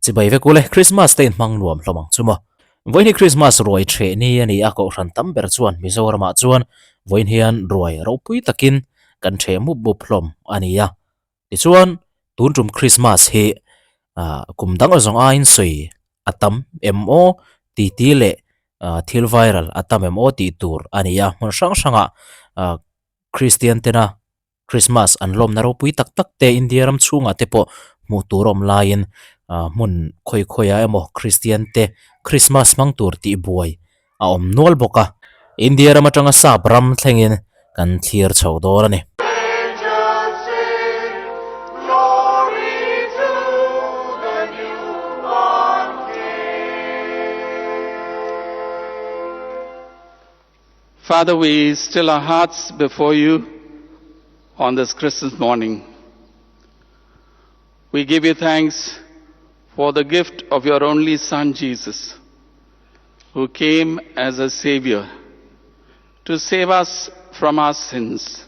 Chibai vek ule, Christmas te in hmang nuam hlawm ang chu maw. Vawiin hi Christmas ruai ṭheh ni a ni a, Kohhran tam ber chuan Mizoramah chuan vawiin hian ruai ropui takin kan ṭheh mup mup hlawm a ni a. Tichuan, tun tum Christmas hi kum dang zawng aiin sawi a tam em aw ti ti leh thil viral a tam em aw tih tur a ni a, hmun hrang hrangah Kristian tena Christmas an lawmna ropui tak tak te India ram chhungah te pawh hmuh tur a awm laiin hmun khawi khawiah emaw Kristian te Christmas hmang tur tih buai a awm nual bawk a, India ram atanga sap ram thlengin kan thlir chho dawn a ni. Father, we still our hearts before you on this Christmas morning. We give you thanks for the gift of your only Son, Jesus, who came as a Savior to save us from our sins,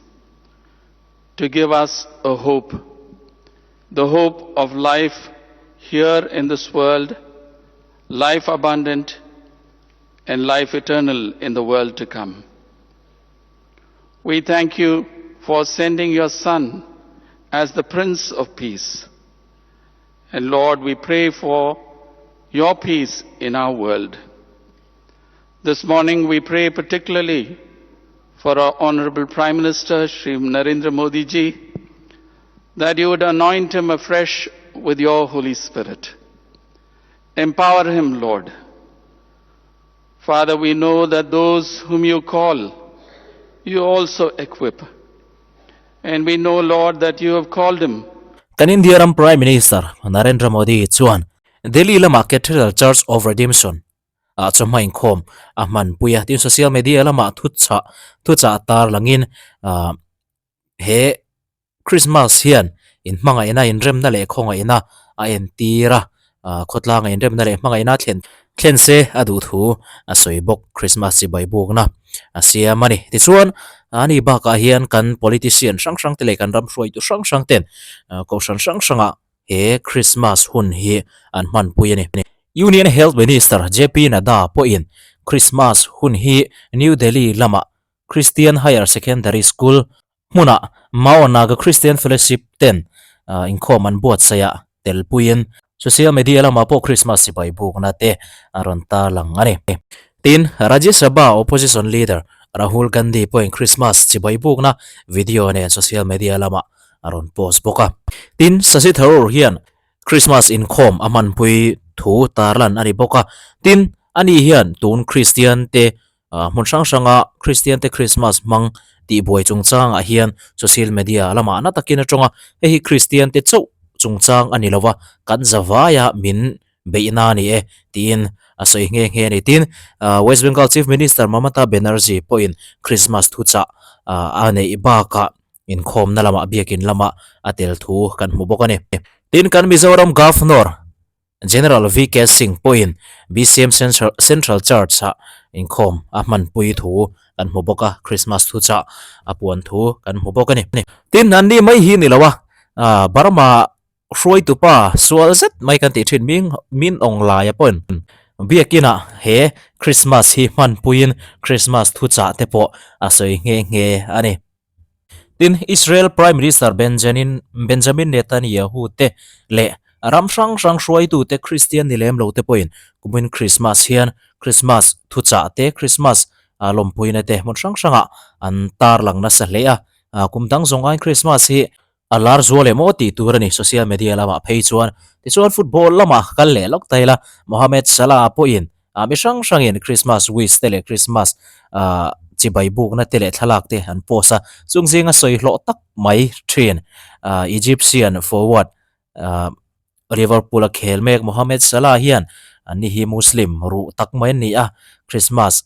to give us a hope, the hope of life here in this world, life abundant, and life eternal in the world to come. We thank you for sending your Son as the Prince of Peace. And Lord, we pray for your peace in our world. This morning we pray particularly for our Honorable Prime Minister, Shri Narendra Modi ji, that you would anoint him afresh with your Holy Spirit. Empower him, Lord. Father, we know that those whom you call, you also equip. And we know, Lord, that you have called him. Kan India ram Prime Minister Narendra Modi chuan Delhi lama Cathedral Church of Redemption ah chawhma inkhawm a hmanpui a, tin social media lamah thuchah thuchah tarlangin he Christmas hian inhmangaihna, inremna leh khawngaihna a entir a, khawtlanga inremna leh hmangaihna thlen thlen se a duh thu a sawi bawk. Christmas chibai bukna a siam a ni. Tichuan, ani bakah hian kan politician hrang hrang te leh kan ram hruaitu hrang hrang ten kohhran hrang hrangah he Christmas hun hi an hmanpui a ni. Union Health Minister JP Nadda pawhin Christmas hun hi New Delhi lamah Christian Higher Secondary School hmunah Mao Naga Christian Fellowship ten inkhawm an buatsaih a tel puiin social media lamah pawh Christmas sipai bukna te a rawn tarlang a ni. Tin, Rajya Sabha Opposition Leader Rahul Gandhi pawhin Christmas chibai bukna video nen social media lamah a rawn post bawk a. Tin, Shashi Tharoor hian Christmas inkhawm a hmanpui thu tarlan a ni bawk a. Tin, ani hian tun Christian te Hmun hrang hranga Kristiante Krismas hmang tihbuai chungchangah hian social media lamah na takin a tawng a, hei hi Kristiante chauh chungchang a ni lo va, kan zavaia min beihna a ni e tiin a sawi nghe nghe a ni. Tin, West Bengal Chief Minister Mamata Banerjee pawhin Krismas thuchah a neih bakah inkhawmna lamah biakin lamah a tel thu kan hmu bawk a ni. Tin, kan Mizoram Governor General VK Singh pawhin BCM Central Church-ah inkhawm a hmanpui thu kan hmu bawk a, Christmas thuchah a puan thu kan hmu bawk a ni. Tin, an ni mai hi ni lo a, Burma hruaitupa sual zet mai kan tih thin Ming Min Aung Hlaia pawhin biakinah he Christmas hi hmanpuiin Christmas thuchah te pawh a sawi nghe nghe a ni. Tin, Israel Prime Minister Benjamin Benjamin Netanyahu te leh ram hrang hrang hruaitute Kristian ni lem lo te pawhin kumin Krismas hian Krismas thuchah te, Krismas lawmpuina te hmun hrang hrangah an tarlang nasa hle a. Kum dang zawng aiin Krismas hi a lar zual em aw tih tur a ni social media lamah phei chuan. Tichuan football lamah kal leh lawk ta ila Mohamed Salah pawhin Ah mi hrang hrangin Christmas wish te leh Christmas ah chibai bukna te leh thlalak te an post a, chung zinga sawi hlawh tak mai thin ah Egyptian forward ah Liverpool a khel mek Mohamed Salah hian an ni hi Muslim ruh tak mai an ni a, Christmas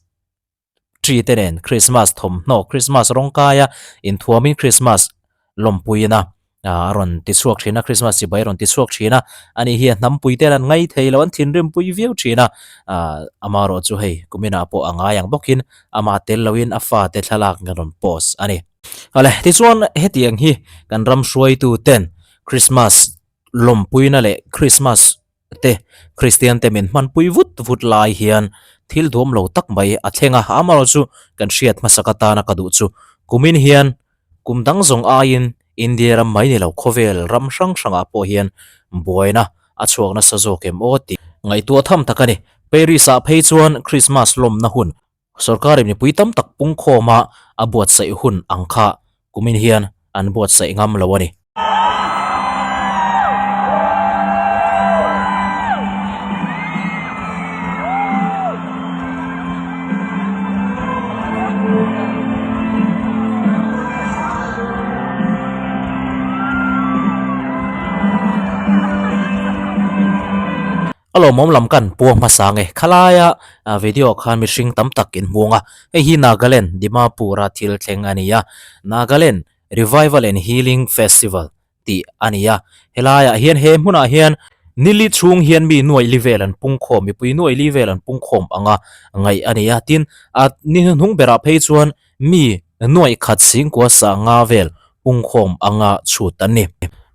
tree te nen Christmas thawmhnaw Christmas rawng kaia inthuamin Christmas lawmpuina a rawn ti chhuak thin a, Christmas chibai a rawn ti chhuak thin a, ani hi a hnampui te an ngai thei lo, an thinrim pui viau thin a, ah amaherawh chu hei kuminah pawh a ngai ang bawkin amah tel loin a fate thlalak an rawn post a ni. Awle, tichuan hetiang hi kan ram hruaitu ten Christmas lawmpuina leh Christmas. te Kristian te min hmanpui vut vut lai hian thil duam lo tak mai a thleng a, amaherawhchu kan hriat hmasak atana ka duh chu kumin hian kum dang zawng aiin India ram mai ni lo khawvel ram hrang hrangah pawh hian buaina a chhuak nasa zawk em aw tih ngaihtuah tham tak a ni. Paris ah phei chuan Christmas lawmna hun Sorkar mipui tam tak pungkhawma a buatsaih hun ang kha kumin hian an buatsaih ngam lo a ni. A lawmawm lam kan puang hmasa nge khalaia video khan mihring tam tak in hmuang a, hei hi Nagaland Dimapur a thil thleng a ni a, Nagaland Revival and Healing Festival tih a ni a, helaiah hian he hmunah hian nili chhung hian mi nuaih li vel an pungkhawm, mipui nuaih li vel an pungkhawm anga ngaih a ni a, tin a ni hnuhnung berah phei chuan mi nuaih khat singkua sanga vel pungkhawm anga chhut an ni.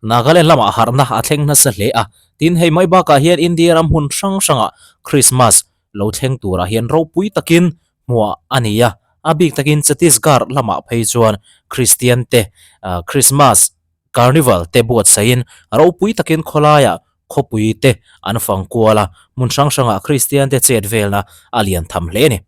Nagaland lamah harhna a thleng nasa hle a, tin hei mai bakah hian India ram hmun hrang hrangah Christmas lo thleng turah hian ropui takin hmuah a ni a, a bik takin Chhattisgarh lamah phei chuan Kristian te Christmas Carnival te buatsaihin ropui takin khawlaiah khawpui te an fang kual a, hmun hrang hrangah Kristian te chet velna a lian tham hle a ni.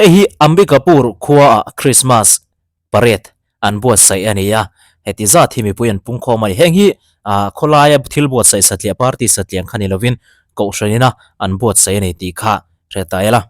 Hei hi Ambikapur khuaah Christmas parade an buatsaih a ni a, heti zat hi mipui an pungkhawm a ni. Heng hi ah khawlaia thil buatsaih satliah party satliah ang kha ni lovin kohhran ina an buatsaih a ni tih kha hre ta ila.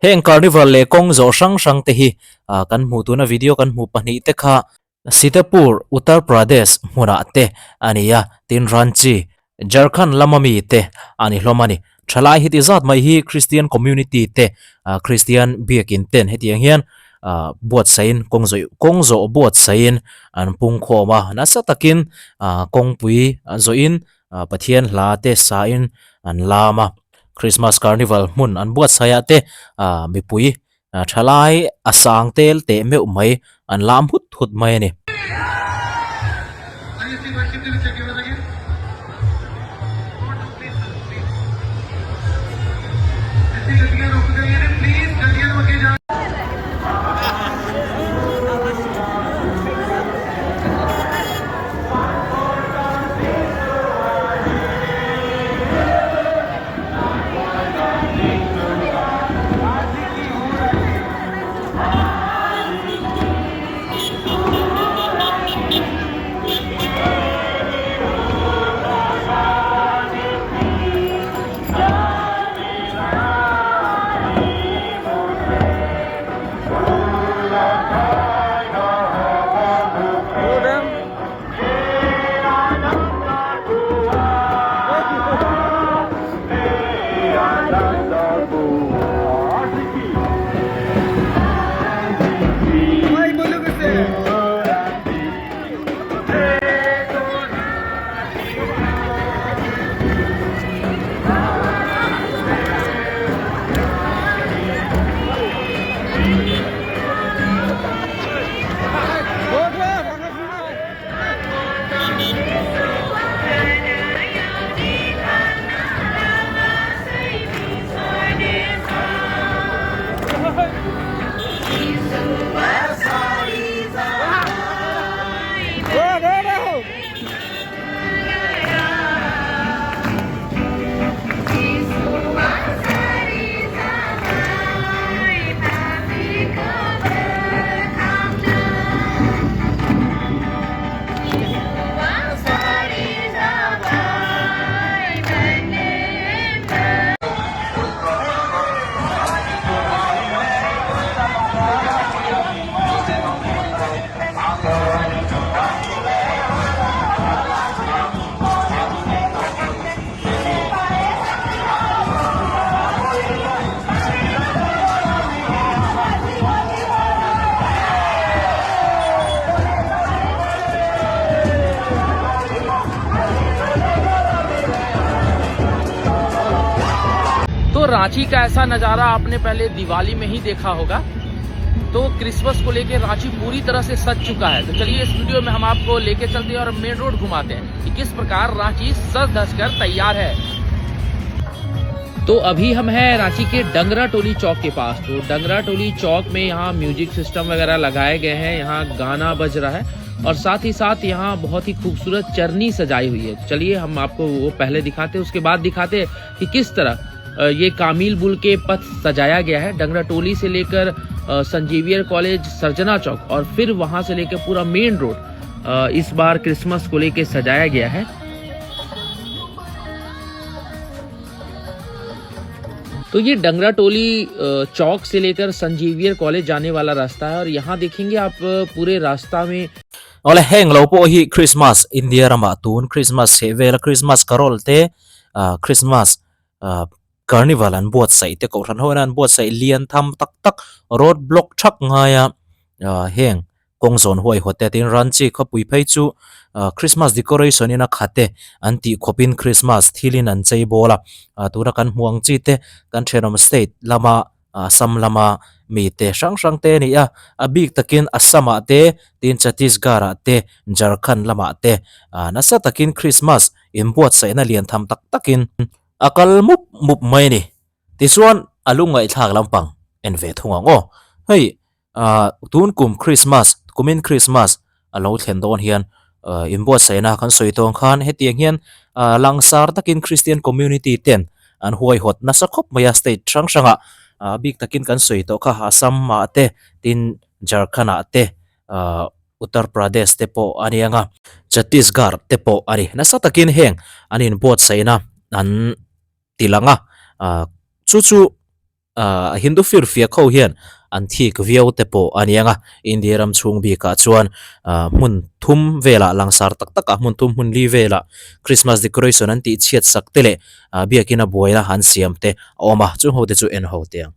Heng carnival leh kawng zawh hrang hrang te hi ah kan hmuh tuna video kan hmuh pahnih te kha Sitapur Uttar Pradesh hmunah te a ni a, tin Ranchi Jharkhand lama mi te a ni hlawm a ni. Thalai heti zat mai hi Christian community te ah Christian biakin ten hetiang hian ah buatsaihin kawng zawih kawng zawh buatsaihin an pungkhawm a, nasa takin ah kawngpui an zawhin ah Pathian hla te sain an lam a. Christmas Carnival hmun an buatsaih ah te ah mipui ah thalai a sang tel teh meuh mai an lam hut hut mai a ni. तो रांची का ऐसा नज़ारा आपने पहले दिवाली में ही देखा होगा। तो क्रिसमस को लेकर रांची पूरी तरह से सज चुका है। तो चलिए इस वीडियो में हम आपको लेके चलते हैं और मेन रोड घुमाते हैं कि किस प्रकार रांची सज धज कर तैयार है। तो अभी हम हैं रांची के डंगरा टोली चौक के पास। तो डंगरा टोली चौक में यहाँ म्यूजिक सिस्टम वगैरह लगाए गए हैं, यहाँ गाना बज रहा है और साथ ही साथ यहाँ बहुत ही खूबसूरत चरनी सजाई हुई है। चलिए हम आपको वो पहले दिखाते हैं, उसके बाद दिखाते हैं कि किस तरह ये कामिल बुल के पथ सजाया गया है। डंगरा टोली से लेकर संजीवियर कॉलेज, सर्जना चौक और फिर वहां से लेकर पूरा मेन रोड इस बार क्रिसमस को लेकर सजाया गया है। तो ये डंगरा टोली चौक से लेकर संजीवियर कॉलेज जाने वाला रास्ता है और यहाँ देखेंगे आप पूरे रास्ता में Awle heng lo pawh hi Christmas India ramah tun Christmas chheh vela Christmas carol te ah Christmas ah carnival an buatsaih te kohhran ho hian an buatsaih lian tham tak tak road block thak ngaia ah heng kawng zawn huai haw te tin Ranchi khawpui phei chu ah Christmas decoration in a khat e an tih khawp in Christmas thil in an chei bawl a ah tuna kan hmuh ang chi te kan thenawm state lama Assam lama mi te hrang hrang te a ni a, a bik takin Assam ah te tin Chhattisgarh ah te Jharkhand lamah te ah nasa takin Christmas inbuatsaihna lian tham tak takin a kal mup mup mai a ni. Tichuan a lungngaihthlak lampang en ve thung ang aw. Hei Ah tun kum Christmas kumin Christmas a lo thlen dawn hian ah inbuatsaihna kan sawi tawng khan hetiang hian ah langsar takin Christian community ten an huaihawt nasa khawp mai a state hrang hrangah ah bik takin kan sawi tawh kha Assam ah te tin Jharkhand ah te ah Uttar Pradesh te pawh a ni ang a Chhattisgarh te pawh a ni nasa takin heng an inbuatsaihna an ti lang a ah chu chu. Ahh Hindu firfiak ho hian an thik viau te pawh a ni ang a, India ram chhung bikah chuan ahh hmun thum velah langsar tak takah hmun thum hmun li velah Christmas decoration an tih chhiat sak te leh ahh biakin a buaina an siam te a awm a, chung ho te chu en ho teh ang.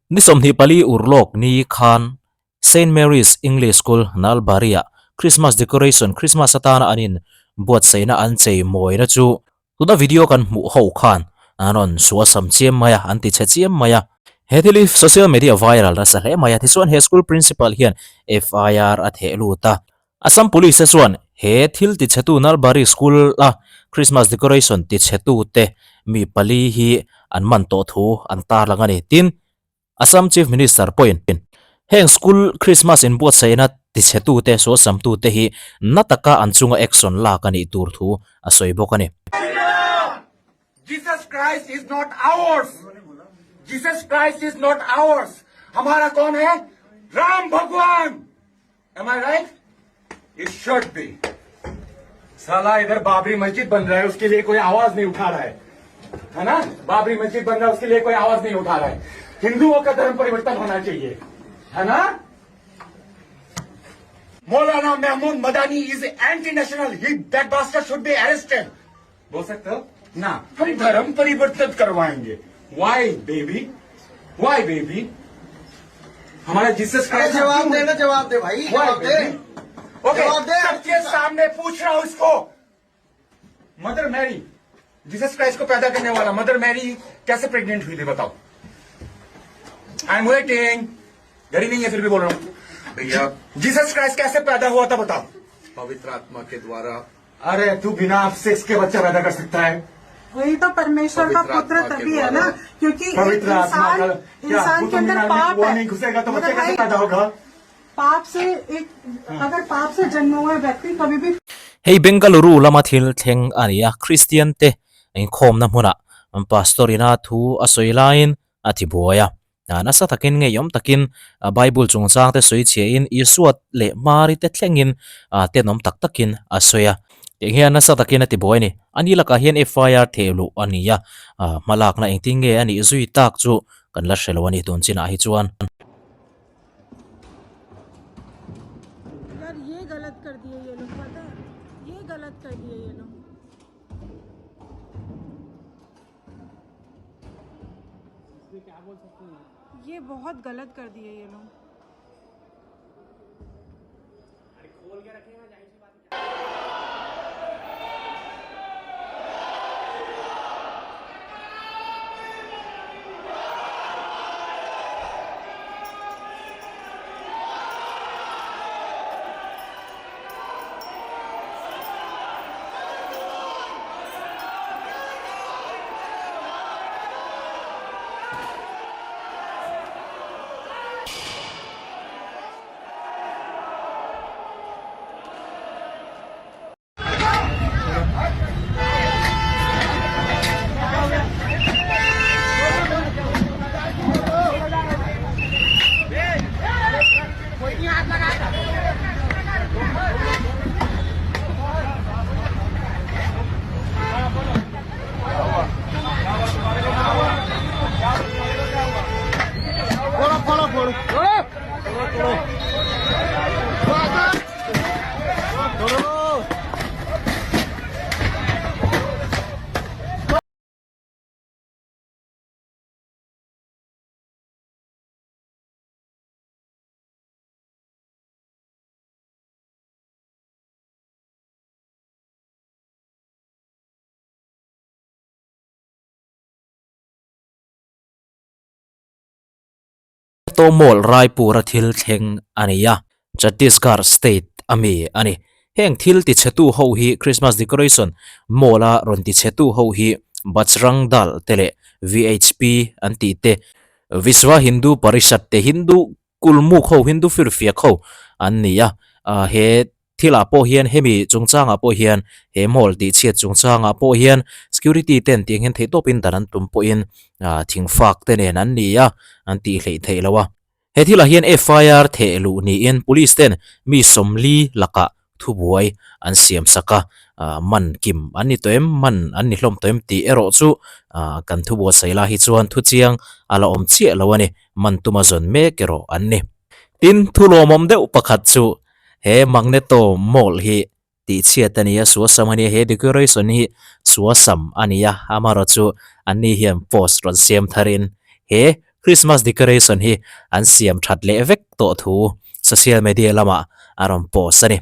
Ni 24 urlawk ni khan Saint Mary's English School, Nalbari-ah Christmas decoration, Christmas atana an in buatsaihna an chei mawina chu tuna video kan hmuh ho khan an rawn suasam chiam mai a, an ti chhe chiam mai a. He thil hi social media viral nasa hle mai a, tichuan he school principal hian FIR a theh lut a. Assam Police te chuan he thil ti chhetu Nalbari School-a Christmas decoration ti chhetu te mi pali hi an man tawh thu an tarlang a ni. Tin, Assam Chief Minister pawhin heng school Christmas inbuatsaihna tichhetute, sualsamtute hi na taka an chunga action lak a nih tur thu a sawi bawk a ni. Jesus Christ is not ours. Jesus Christ is not ours. हमारा कौन है? राम भगवान. Am I right? It should be. साला इधर बाबरी मस्जिद बन रहा है उसके लिए कोई आवाज नहीं उठा रहा है है ना बाबरी मस्जिद बन रहा है उसके लिए कोई आवाज नहीं उठा रहा है हिंदुओं का धर्म परिवर्तन होना चाहिए है ना Maulana Mahmood Madani is anti national he that bastard should be arrested बोल सकते हो ना हम धर्म परिवर्तन करवाएंगे Y baby Y baby हमारा जीसस अरे क्राइस्ट जवाब दे ना जवाब दे भाई वाई जवाब दे बेबी ओके जवाब दे। सबके सामने पूछ रहा हूं इसको mother Mary Jesus Christ को पैदा करने वाला मदर मैरी कैसे प्रेग्नेंट हुई थी बताओ I am waiting घर ही नहीं है फिर भी बोल रहा हूं भैया जीसस क्राइस्ट कैसे पैदा हुआ था बताओ पवित्र आत्मा के द्वारा अरे तू बिना सेक्स के बच्चा पैदा कर सकता है वही तो परमेश्वर का पवित्र पुत्र आत्मा के तभी है ना द्वारा। क्योंकि एक पवित्र आत्मा इंसान का क्या इंसान के कुतुब अंदर मीनार में पाप कुआं है नहीं घुसेगा तो मेरे बच्चा कैसे भाई पैदा होगा पाप से एक अगर पाप से जन्म हुआ व्यक्ति कभी भी Hei Bengaluru lama thil thleng a ni a, Kristian te inkhawmna hmunah pastor ina thu a sawi laiin a ti buai a. Nasa takin ngeiawm takin Bible chungchang te sawi chhiahin Isua leh Mari te thlengin tenawm tak takin a sawi a. Tiang hian nasa takin a ti buai a ni. Ani lakah hian FIR theh luh a ni a, hmalakna engtin nge a nih zui tak chu kan la hre lo a ni tun chinah hi chuan. ये बहुत गलत कर दिए ये लोग Tawmawl Raipur-a thil thleng a ni a, Chhattisgarh state a mi a ni. Heng thil tichhetu ho hi Christmas decoration mall-a rawn tichhetu ho hi Bajrang Dal te leh VHP an tih te, Vishwa Hindu Parishad te, Hindu Kulmuk ho, Hindu firfiak ho an ni a, he thilah pawh hian hemi chungchangah pawh hian he mall tih chhiat chungchangah pawh hian security ten tiang hian theihtawpin dan an tum pawhin thingfak te nen an ni a, an tih hleih theih lo a. He thilah hian FIR theh luh niin police ten mi sawmli lakah thubuai an siam sak a, man kim an ni tawh em, man an ni hlawm tawh em tih erawh chu kan thubuatsaih lai hi chuan thuchiang a la awm chiah lo a ni. Man tuma zawn mek erawh an ni. Tin, thu lawmawm deuh pakhat chu he Magneto Mall hi tihchhiat a ni a, suasam a ni a, he decoration hi suasam a ni a, amaherawhchu anni hian post rawn siam tharin he Christmas decoration hi an siam that leh vek tawh thu social media lamah a rawn post a ni.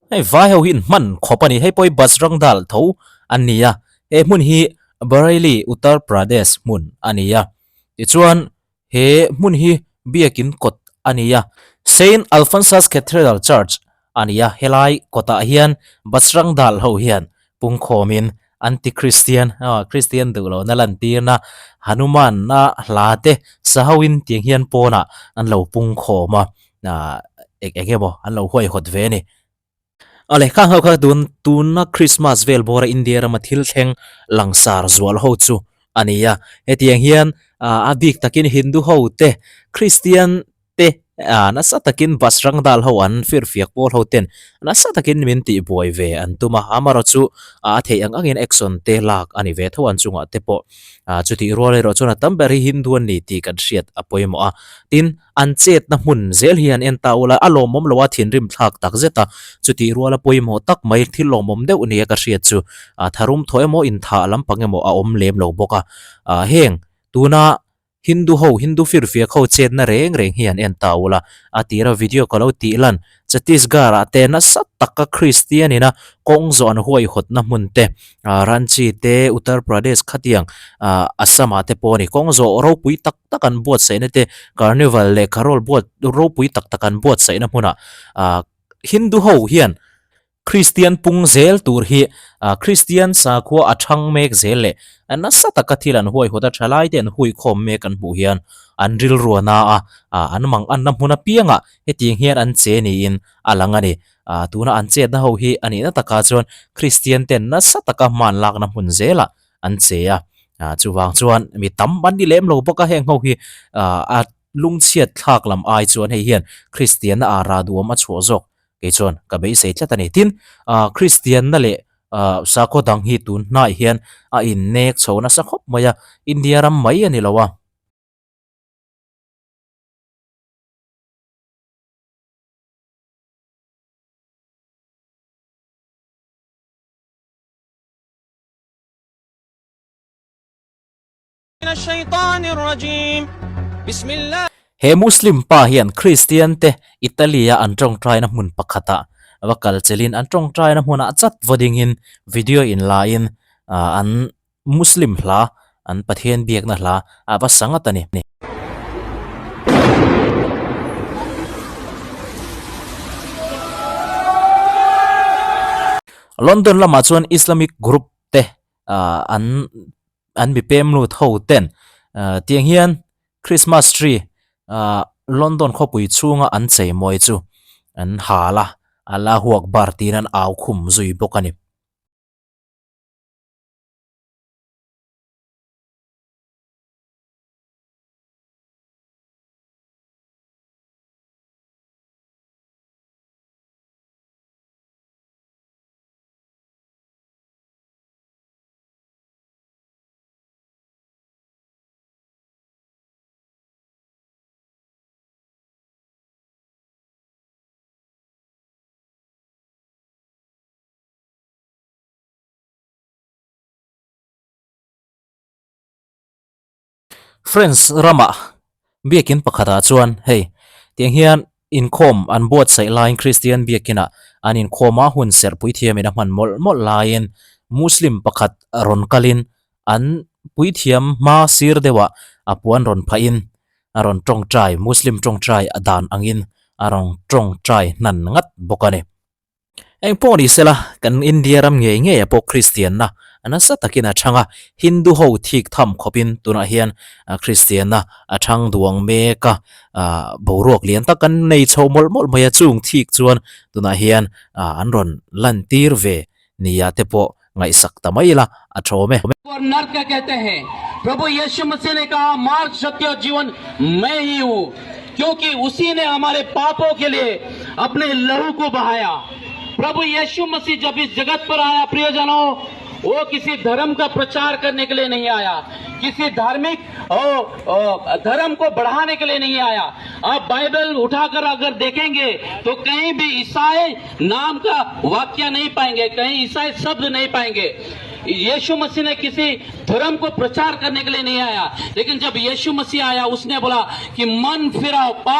Hei vai ho hi in hman khawp a ni hei pawh hi Bajrang Dal tho an ni a he hmun hi Bareilly Uttar Pradesh hmun a ni a tichuan he hmun hi biakin kawt a ni a Saint Alphonsus Cathedral Church a ni a helai kawtah hian Bajrang Dal ho hian pungkhawmin anti-Christian Christian duh lohna lantirna Hanuman a hla te sa hoin tiang hian pawnah an lo pungkhawm a eng eng emaw an lo huaihawt ve a ni. A lehkha ho kha tun tuna Christmas vel bawra India rama thil thleng langsar zual ho chu a ni a, hetiang hian a bik takin Hindu ho te Christian te nasa takin Bajrang Dal ho an firfiak pawl ho ten nasa takin min tih buai ve an tum a, amaherawh chu a theih ang angin action te lak a ni ve tho an chungah te pawh chutih rual erawh chuan a tam ber hi Hindu an ni tih kan hriat a pawimawh a, tin An chetna hmun zel hi an en ta ula, a lawmawm lo a thinrim thlak tak zet a, chutih ruala pawimawh tak mai thil lawmawm deuh nia ka hriat chu tharum thaw emaw inthah lampang emaw a awm lem lo bawk a. Heng tuna Hindu ho, Hindu firfiak ho chetna reng reng hi an en ta ula. A tira video ka lo tih lan Chhattisgarh ah te nasa taka Kristian ina kawng zawh an huaihawtna hmun te, Ranchi te, Uttar Pradesh khatiang Assam ah te pawh a ni. Kawng zawh ropui tak tak an buatsaihna te, Carnival leh Carol buat ropui tak tak an buatsaihna hmunah Hindu ho hian Kristian pung zel tur hi Kristian sakhua a thang mek zel leh nasa taka thil an huaihawt a thalai te an huikhawm mek an hmuh hian an rilru a na a, an mang anna hmun apiangah hetiang hian an che niin a lang a ni. Tuna an chetna ho hi a nihna takah chuan Kristian ten nasa taka hman lakna hmun zelah an che a, chuvang chuan mi tam an ni lem lo bawk a heng ho hi a lungchhiat thlak lam ai chuan hei hian Kristianna ah rah duhawm a chhuah zawk Kei chuan ka beisei tlat a ni. Tin, Kristianna leh sakhaw dang hi tun hnaiah hian a innek chho nasa khawp mai a, India ram mai a ni lo a. He Muslim pa hian Kristian te Italy a an tawngtaina hmun pakhatah va kal chelin an tawngtaina hmunah chat va dingin video in la in an Muslim hla an Pathian biakna hla a va sa ngat a ni. London lamah chuan Islamic group te an an mi pem lut ho ten tiang hian Christmas tree ah London khawpui chhunga an chei mawi chu an hal a Allahu Akbar tiin an au khum zui bawk a ni. France ramah biakin pakhatah chuan hei tiang hian inkhawm an buatsaih laiin Kristian biakinah an inkhawm a hun serh puithiamin a hman mawlh mawlh laiin Muslim pakhat rawn kalin an puithiam hma sir deuhah a puan rawn phahin a rawn tawngtai Muslim tawngtai a dan angin a rawn tawngtai hnan ngat bawk a ni. Eng pawh ni sela kan India ram ngei ngei ah pawh Kristianna a nasa takin a chhang a, Hindu ho thik tham khawpin tunah hian Kristianna a chhang duang mek a, boruak lian tak an nei chho mawlh mawlh mai a, chung thik chuan tunah hian an rawn lantir ve nia te pawh ngaihsak ta mai ila a thawm e. और नर्क कहते हैं प्रभु यीशु मसीह ने कहा मार्ग सत्य और जीवन मैं ही हूं क्योंकि उसी ने हमारे पापों के लिए अपने लहू को बहाया प्रभु यीशु मसीह जब इस जगत पर आया प्रियजनों वो किसी धर्म का प्रचार करने के लिए नहीं आया किसी धार्मिक धर्म को बढ़ाने के लिए नहीं आया आप बाइबल उठाकर अगर देखेंगे तो कहीं भी ईसाई नाम का वाक्य नहीं पाएंगे कहीं ईसाई शब्द नहीं पाएंगे यीशु मसीह ने किसी धर्म को प्रचार करने के लिए नहीं आया लेकिन जब यीशु मसीह आया उसने बोला कि मन फिराओ पाप